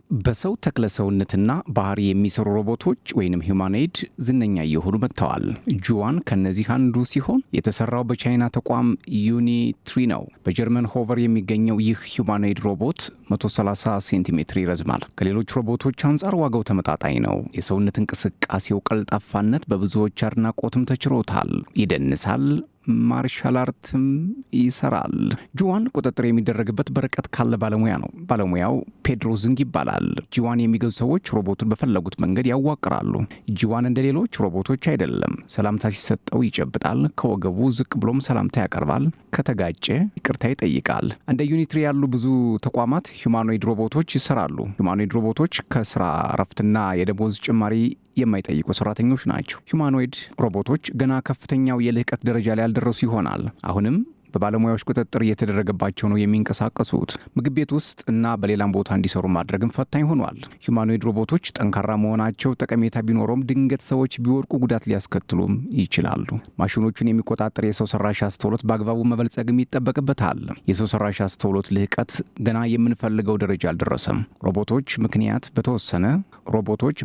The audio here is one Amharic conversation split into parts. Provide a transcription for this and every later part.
በሰው ተክለ ሰውነትና ባህሪ የሚሰሩ ሮቦቶች ወይንም humanoid ዝነኛ እየሆኑ መጥተዋል። ጁዋን ከነዚህ አንዱ ሲሆን የተሰራው በቻይና ተቋም ዩኒትሪ ነው። በጀርመን ሆቨር የሚገኘው ይህ humanoid ሮቦት 130 ሴንቲሜትር ይረዝማል። ከሌሎች ሮቦቶች አንጻር ዋጋው ተመጣጣኝ ነው። የሰውነት እንቅስቃሴው ቀልጣፋነት በብዙዎች አድናቆትም ተችሮታል። ይደንሳል፣ martial art ም ይሰራል። ጁዋን ቁጥጥር የሚደረግበት በርቀት ካለ ባለሙያ ነው። ባለሙያው ፔድሮ ዝንግ ይባላል። ጂዋን የሚገዙ ሰዎች ሮቦቱን በፈለጉት መንገድ ያዋቅራሉ። ጂዋን እንደ ሌሎች ሮቦቶች አይደለም። ሰላምታ ሲሰጠው ይጨብጣል። ከወገቡ ዝቅ ብሎም ሰላምታ ያቀርባል። ከተጋጨ ይቅርታ ይጠይቃል። እንደ ዩኒትሪ ያሉ ብዙ ተቋማት humanoid ሮቦቶች ይሰራሉ። Humanoid ሮቦቶች ከስራ እረፍትና የደሞዝ ጭማሪ የማይጠይቁ ሰራተኞች ናቸው። Humanoid ሮቦቶች ገና ከፍተኛው የልህቀት ደረጃ ላይ ያልደረሱ ይሆናል። አሁንም በባለሙያዎች ቁጥጥር እየተደረገባቸው ነው የሚንቀሳቀሱት። ምግብ ቤት ውስጥ እና በሌላም ቦታ እንዲሰሩ ማድረግም ፈታኝ ሆኗል። Humanoid ሮቦቶች ጠንካራ መሆናቸው ጠቀሜታ ቢኖረውም ድንገት ሰዎች ቢወድቁ ጉዳት ሊያስከትሉም ይችላሉ። ማሽኖቹን የሚቆጣጠር የሰው ሰራሽ አስተውሎት በአግባቡ መበልጸግም ይጠበቅበታል። የሰው ሰራሽ አስተውሎት ልህቀት ገና የምንፈልገው ደረጃ አልደረሰም። ሮቦቶች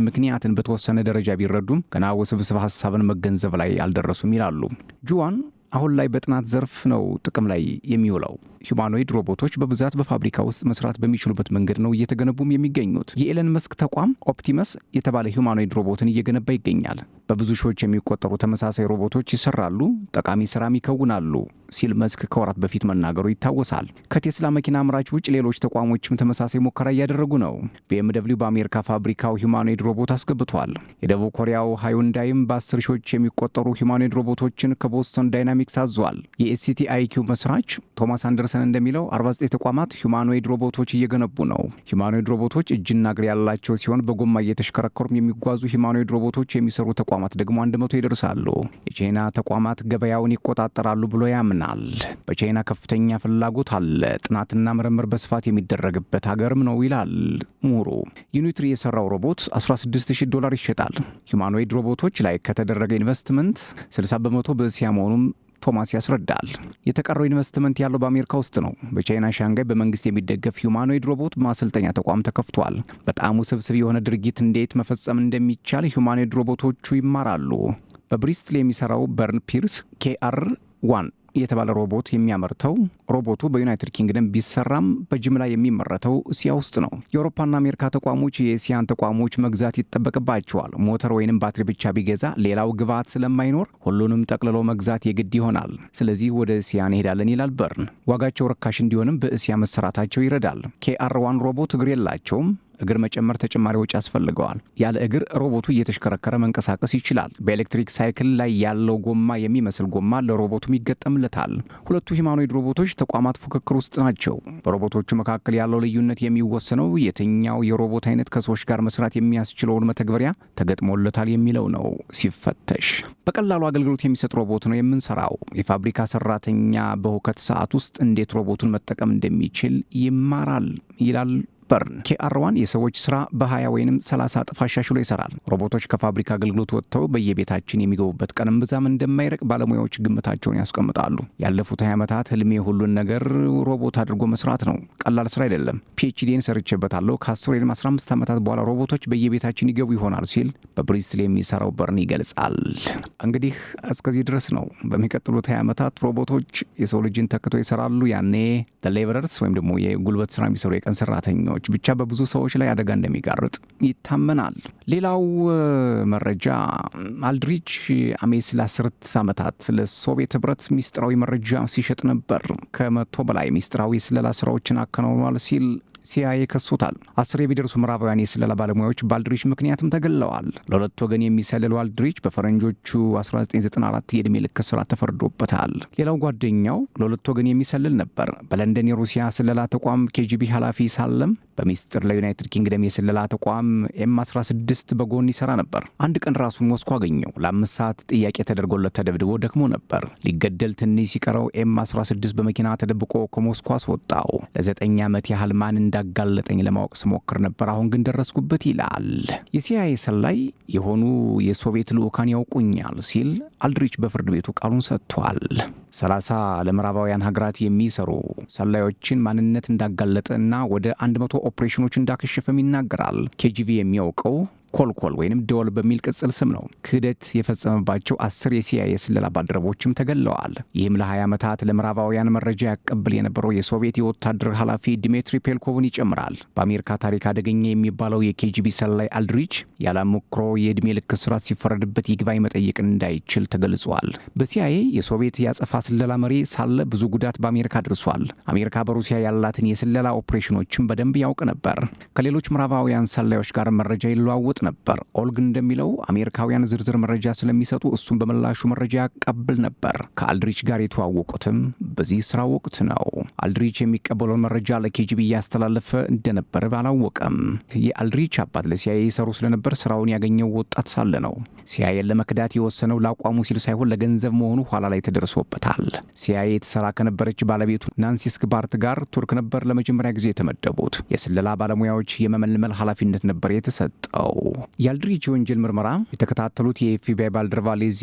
ምክንያትን በተወሰነ ደረጃ ቢረዱም ገና ውስብስብ ሀሳብን መገንዘብ ላይ አልደረሱም ይላሉ። ጁዋን አሁን ላይ በጥናት ዘርፍ ነው ጥቅም ላይ የሚውለው። Humanoid ሮቦቶች በብዛት በፋብሪካ ውስጥ መስራት በሚችሉበት መንገድ ነው እየተገነቡም የሚገኙት። የኤለን መስክ ተቋም ኦፕቲመስ የተባለ humanoid ሮቦትን እየገነባ ይገኛል። በብዙ ሺዎች የሚቆጠሩ ተመሳሳይ ሮቦቶች ይሰራሉ፣ ጠቃሚ ስራም ይከውናሉ ሲል መስክ ከወራት በፊት መናገሩ ይታወሳል። ከቴስላ መኪና አምራች ውጭ ሌሎች ተቋሞችም ተመሳሳይ ሙከራ እያደረጉ ነው። ቢኤምደብሊው በአሜሪካ ፋብሪካው humanoid ሮቦት አስገብቷል። የደቡብ ኮሪያው ሃዩንዳይም በ10 ሺዎች የሚቆጠሩ humanoid ሮቦቶችን ከቦስተን ዳይናሚክስ አዟል። የኤስሲቲ አይኪው መስራች ቶማስ አንደርሰን እንደሚለው 49 ተቋማት humanoid ሮቦቶች እየገነቡ ነው። Humanoid ሮቦቶች እጅና እግር ያላቸው ሲሆን በጎማ እየተሽከረከሩም የሚጓዙ humanoid ሮቦቶች የሚሰሩ ተቋማት ደግሞ 100 ይደርሳሉ። የቻይና ተቋማት ገበያውን ይቆጣጠራሉ ብሎ ያምናል። በቻይና ከፍተኛ ፍላጎት አለ፣ ጥናትና ምርምር በስፋት የሚደረግበት ሀገርም ነው ይላል ምሁሩ። ዩኒትሪ የሰራው ሮቦት 16,000 ዶላር ይሸጣል። Humanoid ሮቦቶች ላይ ከተደረገ ኢንቨስትመንት 60% በእስያ መሆኑም ቶማስ ያስረዳል። የተቀረው ኢንቨስትመንት ያለው በአሜሪካ ውስጥ ነው። በቻይና ሻንጋይ በመንግስት የሚደገፍ humanoid ሮቦት ማሰልጠኛ ተቋም ተከፍቷል። በጣም ውስብስብ የሆነ ድርጊት እንዴት መፈጸም እንደሚቻል humanoid ሮቦቶቹ ይማራሉ። በብሪስትል የሚሰራው በርን ፒርስ ኬአር ዋን የተባለ ሮቦት የሚያመርተው ሮቦቱ በዩናይትድ ኪንግደም ቢሰራም በጅምላ የሚመረተው እስያ ውስጥ ነው። የአውሮፓና አሜሪካ ተቋሞች የእስያን ተቋሞች መግዛት ይጠበቅባቸዋል። ሞተር ወይንም ባትሪ ብቻ ቢገዛ ሌላው ግብዓት ስለማይኖር ሁሉንም ጠቅልሎ መግዛት የግድ ይሆናል። ስለዚህ ወደ እስያ እንሄዳለን ይላል በርን። ዋጋቸው ርካሽ እንዲሆንም በእስያ መሰራታቸው ይረዳል። ኬአር ዋን ሮቦት እግር የላቸውም። እግር መጨመር ተጨማሪ ወጪ ያስፈልገዋል። ያለ እግር ሮቦቱ እየተሽከረከረ መንቀሳቀስ ይችላል። በኤሌክትሪክ ሳይክል ላይ ያለው ጎማ የሚመስል ጎማ ለሮቦቱም ይገጠምለታል። ሁለቱ humanoid ሮቦቶች ተቋማት ፉክክር ውስጥ ናቸው። በሮቦቶቹ መካከል ያለው ልዩነት የሚወሰነው የትኛው የሮቦት አይነት ከሰዎች ጋር መስራት የሚያስችለውን መተግበሪያ ተገጥሞለታል የሚለው ነው። ሲፈተሽ በቀላሉ አገልግሎት የሚሰጥ ሮቦት ነው የምንሰራው። የፋብሪካ ሰራተኛ በሁከት ሰዓት ውስጥ እንዴት ሮቦቱን መጠቀም እንደሚችል ይማራል ይላል በርን። ኬአር ዋን የሰዎች ስራ በ20 ወይንም 30 እጥፍ አሻሽሎ ይሰራል። ሮቦቶች ከፋብሪካ አገልግሎት ወጥተው በየቤታችን የሚገቡበት ቀንም ብዛም እንደማይርቅ ባለሙያዎች ግምታቸውን ያስቀምጣሉ። ያለፉት 20 ዓመታት ህልሜ ሁሉን ነገር ሮቦት አድርጎ መስራት ነው። ቀላል ስራ አይደለም። PhD ን ሰርቼበታለሁ። ከ10 ወይም 15 ዓመታት በኋላ ሮቦቶች በየቤታችን ይገቡ ይሆናል ሲል በብሪስትል የሚሰራው በርን ይገልጻል። እንግዲህ እስከዚህ ድረስ ነው። በሚቀጥሉት 20 ዓመታት ሮቦቶች የሰው ልጅን ተክቶ ይሰራሉ። ያኔ laborers ወይም ደግሞ የጉልበት ስራ የሚሰሩ የቀን ሰራተኞች ብቻ በብዙ ሰዎች ላይ አደጋ እንደሚጋርጥ ይታመናል። ሌላው መረጃ አልድሪች አሜስ ለ10 ዓመታት ለሶቪየት ህብረት ሚስጥራዊ መረጃ ሲሸጥ ነበር። ከ100 በላይ ሚስጥራዊ የስለላ ስራዎችን አከናውኗል ሲል ሲአይኤ ከሶታል። 10 የሚደርሱ ምዕራባውያን የስለላ ባለሙያዎች በአልድሪች ምክንያትም ተገለዋል። ለሁለት ወገን የሚሰልለው አልድሪች በፈረንጆቹ 1994 የዕድሜ ልክ እስራት ተፈርዶበታል። ሌላው ጓደኛው ለሁለት ወገን የሚሰልል ነበር። በለንደን የሩሲያ ስለላ ተቋም ኬጂቢ ኃላፊ ሳለም በሚስጥር ለዩናይትድ ኪንግደም የስለላ ተቋም ኤም 16 በጎን ይሰራ ነበር። አንድ ቀን ራሱን ሞስኮ አገኘው። ለ5 ሰዓት ጥያቄ ተደርጎለት ተደብድቦ ደክሞ ነበር። ሊገደል ትንሽ ሲቀረው ኤም 16 በመኪና ተደብቆ ከሞስኮ አስወጣው። ለ9 ዓመት ያህል ማን እንዳጋለጠኝ ለማወቅ ስሞክር ነበር። አሁን ግን ደረስኩበት ይላል። የሲአይኤ ሰላይ የሆኑ የሶቪየት ልዑካን ያውቁኛል ሲል አልድሪች በፍርድ ቤቱ ቃሉን ሰጥቷል። 30 ለምዕራባውያን ሀገራት የሚሰሩ ሰላዮችን ማንነት እንዳጋለጠ እና ወደ 100 ኦፕሬሽኖች እንዳከሸፈም ይናገራል። ኬጂቢ የሚያውቀው ኮልኮል ወይንም ደወል በሚል ቅጽል ስም ነው። ክህደት የፈጸመባቸው 10 የሲአይኤ ስለላ ባልደረቦችም ተገለዋል። ይህም ለ20 ዓመታት ለምዕራባውያን መረጃ ያቀብል የነበረው የሶቪየት የወታደር ኃላፊ ዲሚትሪ ፔልኮቭን ይጨምራል። በአሜሪካ ታሪክ አደገኛ የሚባለው የኬጂቢ ሰላይ አልድሪች ያለአመክሮ የዕድሜ ልክ እስራት ሲፈረድበት ይግባኝ መጠየቅ እንዳይችል ተገልጿል። በሲአይኤ የሶቪየት የአጸፋ ስለላ መሪ ሳለ ብዙ ጉዳት በአሜሪካ አድርሷል። አሜሪካ በሩሲያ ያላትን የስለላ ኦፕሬሽኖችን በደንብ ያውቅ ነበር። ከሌሎች ምዕራባውያን ሰላዮች ጋር መረጃ ይለዋወጥ ነበር። ኦልግ እንደሚለው አሜሪካውያን ዝርዝር መረጃ ስለሚሰጡ እሱም በምላሹ መረጃ ያቀብል ነበር። ከአልድሪች ጋር የተዋወቁትም በዚህ ስራ ወቅት ነው። አልድሪች የሚቀበለውን መረጃ ለኬጂቢ እያስተላለፈ እንደነበረ ባላወቀም የአልድሪች አባት ለሲአይኤ ይሰሩ ስለነበር ስራውን ያገኘው ወጣት ሳለ ነው። ሲአይኤን ለመክዳት የወሰነው ለአቋሙ ሲል ሳይሆን ለገንዘብ መሆኑ ኋላ ላይ ተደርሶበታል። ሲአይኤ ትሰራ ከነበረች ባለቤቱ ናንሲ ስክባርት ጋር ቱርክ ነበር ለመጀመሪያ ጊዜ የተመደቡት። የስለላ ባለሙያዎች የመመልመል ኃላፊነት ነበር የተሰጠው። የአልድሪች የወንጀል ምርመራ የተከታተሉት የኤፍቢአይ ባልደረባ ሌዚ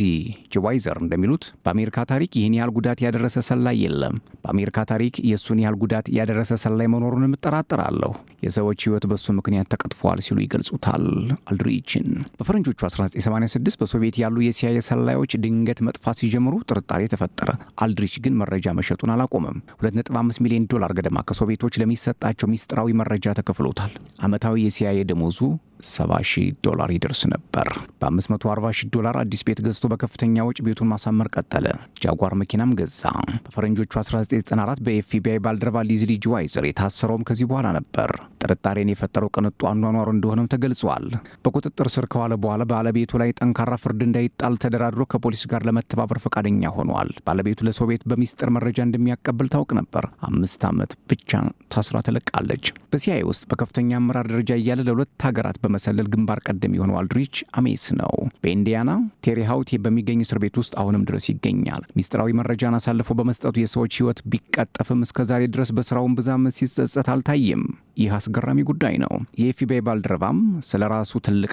ጅዋይዘር እንደሚሉት በአሜሪካ ታሪክ ይህን ያህል ጉዳት ያደረሰ ሰላይ የለም። በአሜሪካ ታሪክ የእሱን ያህል ጉዳት ያደረሰ ሰላይ መኖሩን እጠራጠራለሁ። የሰዎች ሕይወት በእሱ ምክንያት ተቀጥፏል ሲሉ ይገልጹታል አልድሪችን። በፈረንጆቹ 1986 በሶቪየት ያሉ የሲአይኤ ሰላዮች ድንገት መጥፋት ሲጀምሩ ጥርጣሬ ተፈጠረ። አልድሪች ግን መረጃ መሸጡን አላቆመም። 2.5 ሚሊዮን ዶላር ገደማ ከሶቪየቶች ለሚሰጣቸው ሚስጥራዊ መረጃ ተከፍሎታል። ዓመታዊ የሲአይኤ ደሞዙ 70 ሺህ ዶላር ይደርስ ነበር። በ540 ሺህ ዶላር አዲስ ቤት ገዝቶ በከፍተኛ ወጪ ቤቱን ማሳመር ቀጠለ። ጃጓር መኪናም ገዛ። በፈረንጆቹ 1994 በኤፍቢአይ ባልደረባ ሊዝሊ ጅዋይዘር የታሰረውም ከዚህ በኋላ ነበር። ጥርጣሬን የፈጠረው ቅንጡ አኗኗሩ እንደሆነም ተገልጿል። በቁጥጥር ስር ከዋለ በኋላ ባለቤቱ ላይ ጠንካራ ፍርድ እንዳይጣል ተደራድሮ ከፖሊስ ጋር ለመተባበር ፈቃደኛ ሆኗል። ባለቤቱ ለሶቪየት በሚስጥር መረጃ እንደሚያቀብል ታውቅ ነበር። 5 ዓመት ብቻ ታስራ ተለቃለች። በሲአይኤ ውስጥ በከፍተኛ አመራር ደረጃ እያለ ለሁለት ሀገራት በመሰለል ግንባር ቀደም የሆነው አልድሪች አሜስ ነው። በኢንዲያና ቴሪ ሃውቴ በሚገኝ እስር ቤት ውስጥ አሁንም ድረስ ይገኛል። ሚስጥራዊ መረጃን አሳልፎ በመስጠቱ የሰዎች ሕይወት ቢቀጠፍም እስከ ዛሬ ድረስ በስራው እምብዛም ሲጸጸት አልታየም። ይህ አስገራሚ ጉዳይ ነው። የኤፍቢአይ ባልደረባም ስለ ራሱ ትልቅ